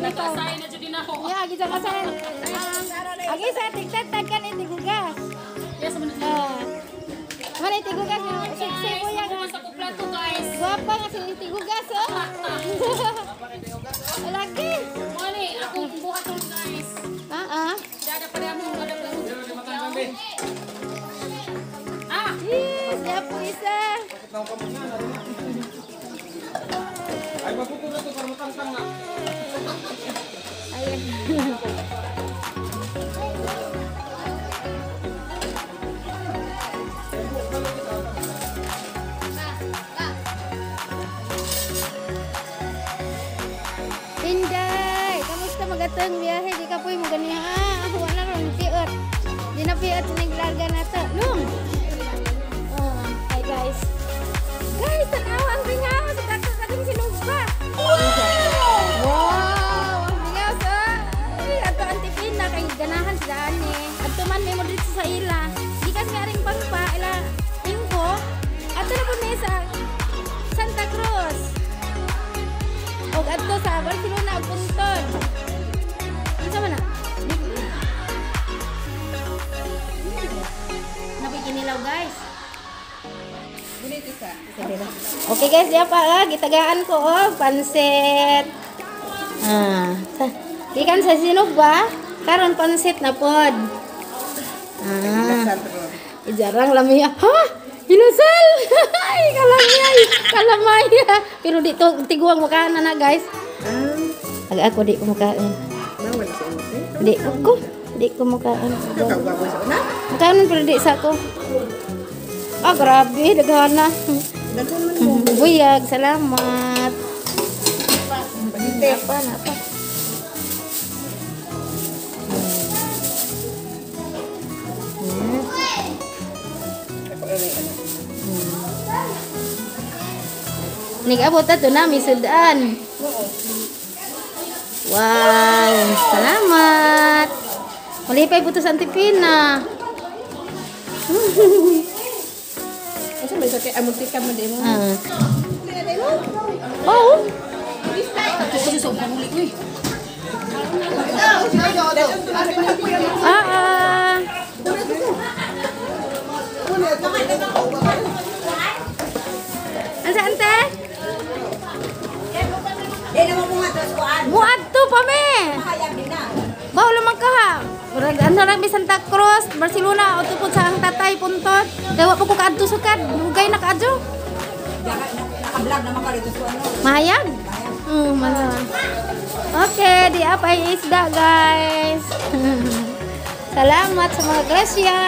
Ikaw. Nagkasay na dyan din ako. Ya, gisa ka sa. Agi sa tigtad kan itigugas. Yes, man. Ah. Man itigugas sexy ko yan. Guys, sa plato, guys. Guwapa nga si itigugas oh. Lagi. Mali, akong buhaton, guys. Ah ah. Dada pa rin mo, dada pa rin. Ah, Yes, ya po isa. Ay, maputo na to para matangtang na. Ayan. Inday, kamusta magatang biyahe? Di ka po'y mo ganiha. Ah, wala ron piot. Di na piot siniglarga na to. Nung. Oh, hi guys. Guys, tanawa ang bingaw sa dato sa ating sinugba. Wow, ang bingaw sa. Ay, ato antipina kay ganahan sa ani. Adto man may mo dito sa ila. Gikan nga ring pangpa ila ingko. Adto na pud mi sa Santa Cruz. Og adto sa Barcelona og Puntod. Unsa man na? Napikinilaw guys. Okay guys, diya pa ah, gitagaan ko oh, pansit. Ah, gikan sa sinugba, karon pansit na pod. Ah. Ijarang lami. Ha? Hinusal. Ay, kalamay. Kalamay. Pero di to tiguang mukhaan na na guys. Ag ako di ko mukaon. Di ko. Di ko mukaon. Mukaon pero di sa ko. Ah, grabe, daghana. Buyag, salamat. Apa na apa. Nag-abot ato na, may sudan. Wow, salamat. Malipay po to sa Antipina. Ah. Oh. Ah ah. Asa ante? Muadto pa me. Bawal man ka ha. Murag ano lang mi Santa Cruz, Barcelona, o pud sa ang tatay Puntod. Kay wa pa ko kaadto sukad, dugay na kaadyo. Naka-vlog naman ka dito sa ano. Mahayag? Malaman. Okay, di apa ay isda, guys. Salamat sa mga grasya.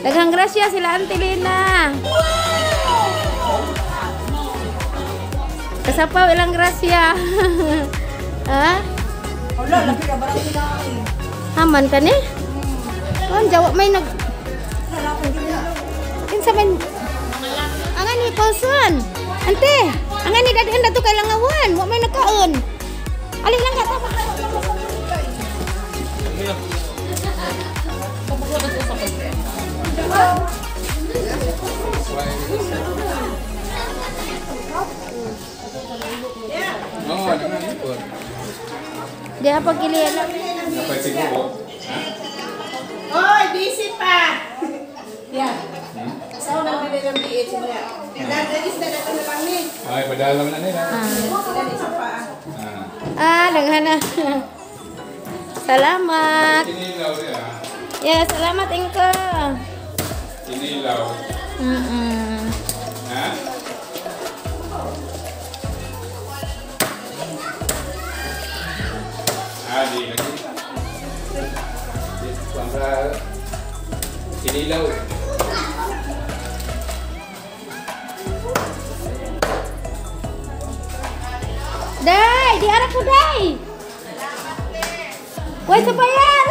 Daghang grasya sila Auntie Lina. Kasapaw ilang grasya. Ha? Wala, laki na barang sila. Haman ka ni? Kon jawa may nag kinsa man ang ani Paulson. Ante, ang ani dadaan dato kay langawan, wa may nakaon. Ali lang ka ta. Oo, ano na yun? Di apa gilian. Napay siguro. Oy, busy pa! Yeah. Asawa na bibig ng BH niya. Nagagis na nato na lang ni. Ay, padalam na nila. Sila pa. Ah, daghan na. Salamat. Kinilaw niya. Yeah, salamat Ingko. Kinilaw. Ha? Ah, di lagi. Di, kuang sa kinilaw. Day, di arah ko day. Wait sa bayan.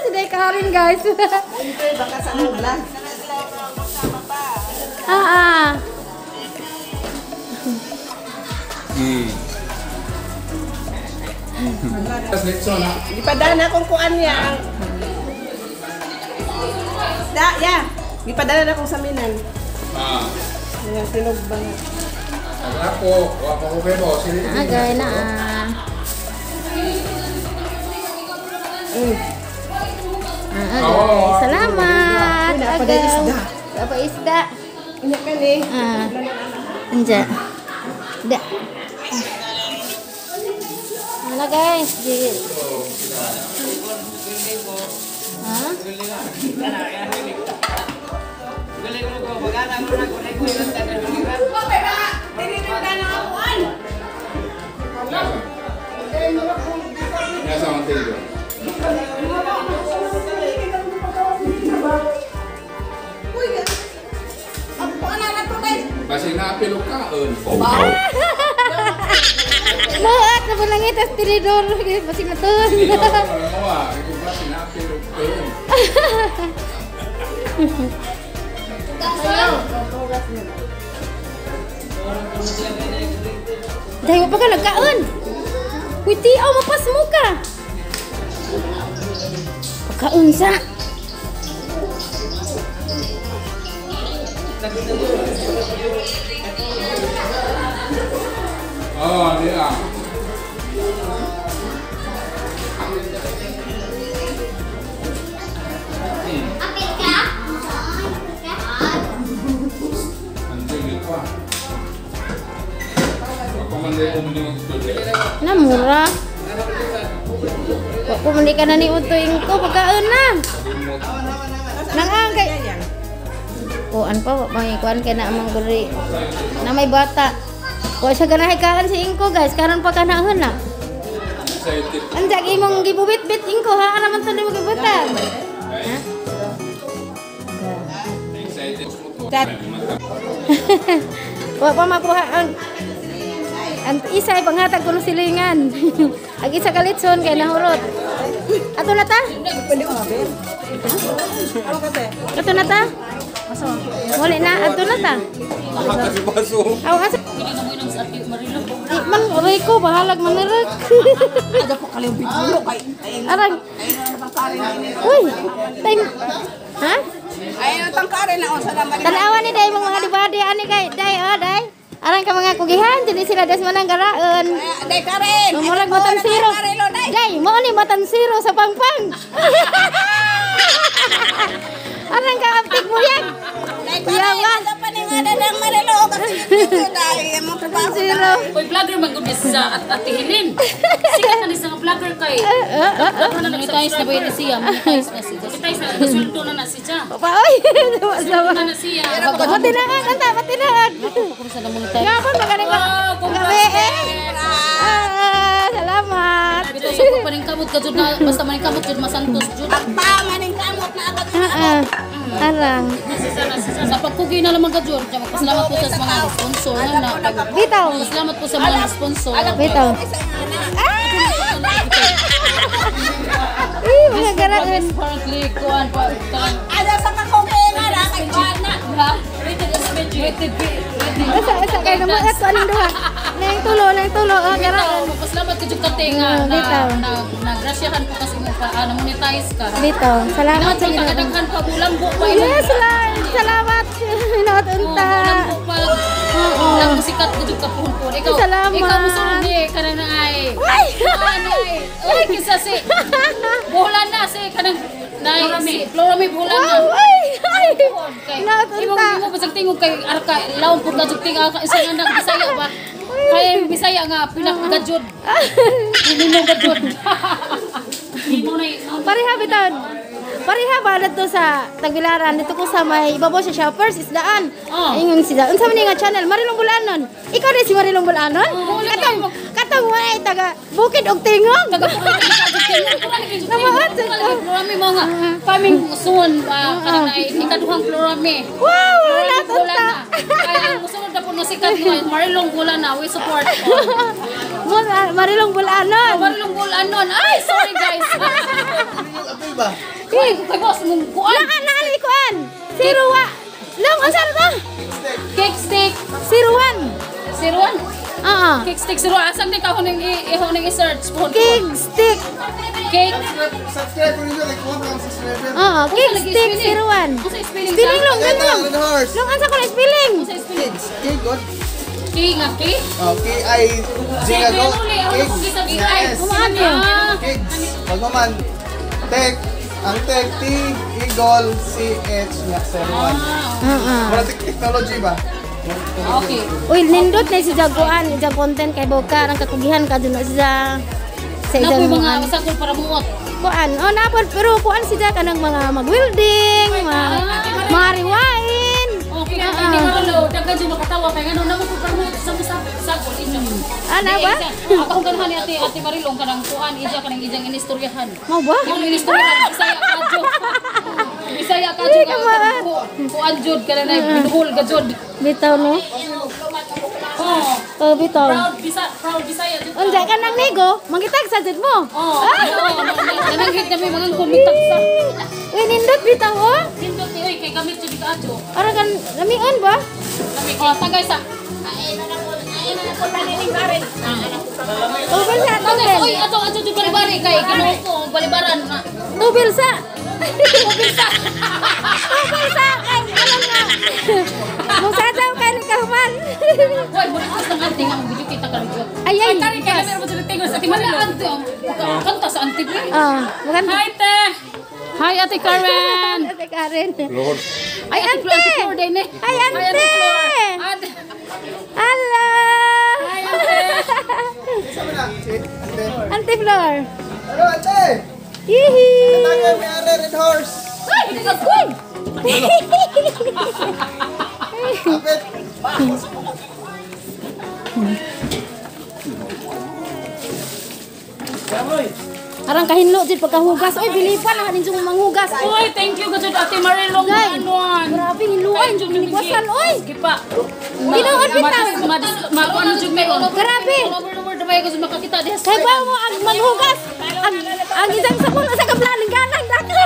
Si Day Karin, guys. Baka sa anong vlog. Ah, ah. Tapos litson na. Gipadala na akong kuan niya. Da, ya. Gipadala na akong saminan. Ah. Nga sinog ba nga. Ako, wa pa ko bebo. Ah, guys, na. Ah, guys. Salamat. Agaw. Apa isda? Inya ka ni. Ah. Anja. Da. Ano guys? Di. Ha? Nasa ang tilo. Kasi naapilo kaon. Muat na po lang itas tinidor. Basig na to. Tinidor mo ah. Ikaw ba sinaapilo kaon? Dahil pa ka nagkaon. Uy, tiaw, mapas mo ka. Pagkaon sa. Oh, di ah. Ang pa. Na mura. Wa ko man ka na ni utoy ko pagkaon na. Nang kay Kuan pa wa may kuan kay na amang guri. Na may bata. Wa siya ganahay kaan si Ingko guys, karon pa kanahon na. Anjag imong gibubit-bit Ingko ha, ara man to nimo gibutang. Ha? Excited. Wa pa makuha ang isa ay panghatag kuno silingan. Ang isa ka litson kay nahurot. Ato na ta? Ato na ta? Muli na, ato na ta. Aw asa? Di man aray ko bahalag manarag. Ada po kaliyong bitulo kay Arang. Uy, time. Ha? Ay tangkare na on sa naman. Tanawa ni day mga dibadi ani kay day oh day. Arang ka mga kugihan dili sila des manang garaon. Day Karen. Murag matan zero. Day, mo ni matan zero sa pangpang. Arang ka aptik mo yan. Day Karen. Ada pa ni nga dadang Marilo kasi dito dai imong trabaho. Zero. Uy, vlogger man gud sa at Ate Helen. Sikat na ni sa nga vlogger kay. Monetize na ba yun siya? Monetize na siya. Monetize na sweldo na na siya. Pa oy. Sama. Na na siya. Matinaag anta, matinaag. Nga pa magaling pa. Wow, congrats. Gabi eh. Ah, salamat. Bitaw sa paningkamot ka jud na basta maningkamot jud masantos jud. Agpa maning kamot na agad. Arang. Sa pagkugi na lamang ka jud. Pasalamat po sa mga sponsor na. Bitaw. Pasalamat po sa mga sponsor. Bitaw. Uy, mga garaon. Currently kuan pa Ada sa kakugi nga na kay kuan na. Ha? Rated S medyo. Rated B. Asa asa kay naman ato aning duha. Nang tulo, nang tulo, oh, garaon. Pasalamat ka jud kate nga na Bitaw. na na grasyahan po kasi mo pa na monetize ka. Bitaw. Salamat sa Kinahanglan Ginoo. ka kadaghan pa bulambo pa imong Yes, lang. Salamat. Hinaot unta. Bulambo pa. Oo. Lang sikat ka jud ka puhon. Ikaw Salamat. ikaw musulod ni kanang na ay. Ay! Ay, ay kisa si Bulan na si kanang nay si Florami bulan na. Wow, ay, ay. Kay Hinaot imong unta. imo basag tingog kay arka lawom pud ka jud tinga ka isang anak Bisaya ba. Kay Bisaya nga pinakagajud. Hindi mo gajud. Imo na Pareha bitaw. Pareha ba dito sa Tagbilaran dito ko sa may ibabaw sa Shoppers Isdaan. Oh. Ingon sila. Unsa man ni nga channel Marilong Bulanon. Ikaw din si Marilong Bulanon? Oo, Katong katong way taga Bukid og Tingog. Namaot sa ko. Florami mo nga. Coming soon kanang ay ikaduhang Florami. Wow, wala Marilong Bulan unta. na. Kaya ang musunod na po no sikat mo Marilong Bulan na we support. Mo Marilong Bulanon. Marilong Bulanon. Ay, sorry guys. Apil ba? Kay kay boss mong kuan. Naa naa ni kuan. Zero wa. Long unsa na to? Cake stick 01. 01. Oo. Cake stick 01. Asang di ka huning i i-search po. Cake stick. Cake. Subscribe ko ninyo kay kuha ang subscriber. Oo, cake stick 01. Unsa spelling Spelling long, Kaya long. na, horse. Long unsa ko na spelling? Unsa spelling? Kids, cake god. K nga K? Oh, K I G nga go. Kigs. Yes. Kigs. Pagmaman Tech ang Tech T Eagle C H nga 01. Mura technology ba? Okay. Uy, nindot na si Jaguan, ijang content kay Boka, ang kakugihan ka dun na siya sa Napoy ijang mga sakol para muot. Kuan, oh napod pero kuan siya kanang mga mag-welding, mga rewind. Okay, hindi ka lo, daghan jud makatawa kay ngano namo ko para muot sa sakol isa. Ana ba? Ako kung ganahan ni Ate Marilong kanang kuan ija kanang ijang inistoryahan. Mao ba? Yung inistoryahan Bisaya ka jud. Bisaya ka jud kuan jud kanang na binuhol ka jud. Bitaw no? Oh, Oh, bitaw. proud Bisaya jud. Unsa ka nang nego, mangitag sa jud mo. Oh, nananghit kami mga kumitag sa. Uy, nindot bitaw oh. Nindot ni oy kay gamit jud ka adyo. Ara kan lamion ba? Kami oh tagay sa. Tubel sa Tagay sa tubel. oy ato ato jud balibari kay Ginoo ko balibaran na. Tubel sa. Tubel sa. Tubel sa kay alam nga. Musadyaw ka ni kahuman. Hoy, mo request ng ante nga video kita karon jud. Ay ay. Kari kay meron mo jud tingol sa Ate Marilo. Ante kanta sa ante bi. Ah, maganda. Hi te. Hi Ate Karen. Ate Karen. Lord. Ay, Ate Flor, ante. Ate Flor din eh. Ay, ante. Flor. Ate. Hello. Hi ante. Sama na. Si Ate. Ante Flor. Hello ate. Hihi. Tagay may are red horse. Ay, uy. Kapit. Arang kahinlo jud pagkahugas. Oy, bilipan na din yung manghugas. Uy, thank you gud Ate Marilong Gay. anuan. Grabe hinluan jud ni oy. Gipa. Tinuod bitaw. Makuan jud meron. Grabe. Over makakita diha. Kay ba mo ang manghugas? Ang isang sabon sa kablaning ganang dako.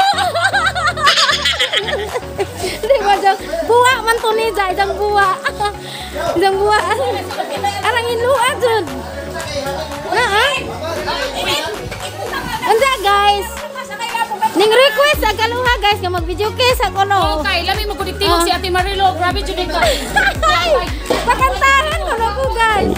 Di ba jok? Buwa man to ni ja, isang buwa. Isang buwa. Arang hinluan jud. Na ah. Unsa guys? Ning request ang kaluha guys nga mag-video case ako no. Okay, lami mo gud tingog si Ate Marilo. Grabe jud ka. Pakantahan ko na ko guys.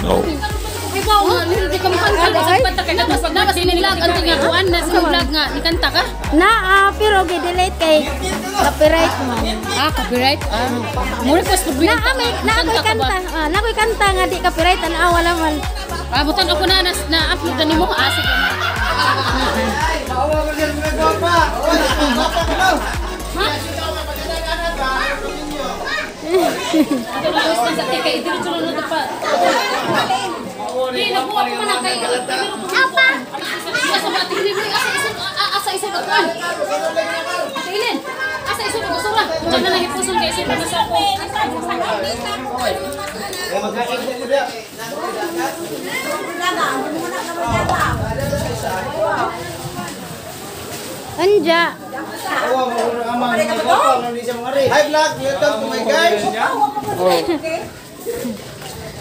Ikaw nga, hindi ka makanta. Kanta kay namas namas ni vlog ante nga kuan na sa vlog nga ni kanta ka. Naa pero gi-delete kay copyright man. Ah, copyright. Ah. Mo request pud Naa may naa ko'y kanta. Ah, naa ko'y kanta nga di copyright tan-awa naman. Ah, butan ako na na upload na nimo. Ah, sige. Maawa ko siya mga gwapa. Oy, gwapa ka daw. Ha? Ato na sa kay diretso na pa. Di nakuha ko man kay Apa? Asa ba tingin mo asa isa ba kuan? Ate Ilin, asa isa ba basura? Diyan na nahipuson kay isa na sa ako. Anja. Hi vlog, welcome to my guys.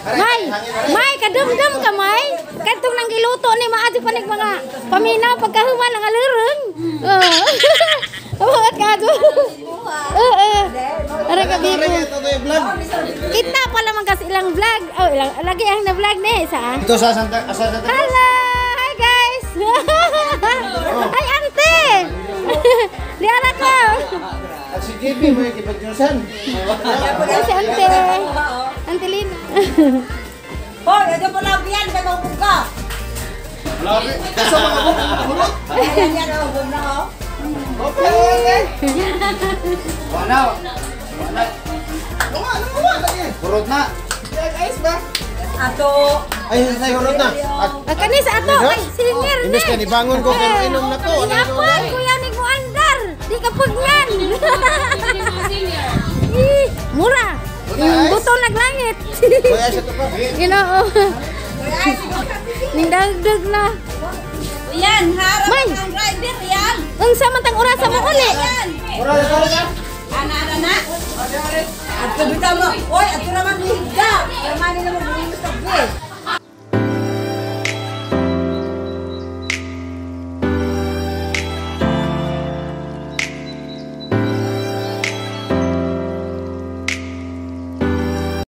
May, may kadumdum ka may. Kadtong nang giluto ni maadyo panig mga paminaw pagkahuman ang alurong. Oh. Buhat ka adyo. Oo. Ara ka biko. Kita pala man kasi ilang vlog. Oh, ilang lagi ang na vlog ni sa. Ito sa Santa sa Santa. Hello! Hi guys! Hi ante! Di ara ko. At si JB mo yung kipadyusan. Ay, si ante. Ante Lina. Hoy, ito pala yan, kay maubog ka. Grabe. Sa mga bukod. Ayan yan, oh, bug na oh. Okay. Wala. Wala. Wala, wala lagi. Hurot na. Guys ba? Ato. Ay, ay hurot na. Ah, kani sa ato kay singer ni. Imbes ka nibangon ko pero inom na ko. Inapan kuya ni mo andar. Di ka pugnan. Ih, mura. Yung buto naglangit. Kuya sa to pa. Ginoo. Ning dagdag na. Yan, harap May. ang driver yan. Unsa man tang orasa mo uli? Yan. Hurot, hurot ka. Ana, ana na. Ato bitaw mo. Oy, ato naman higda. Kamani naman.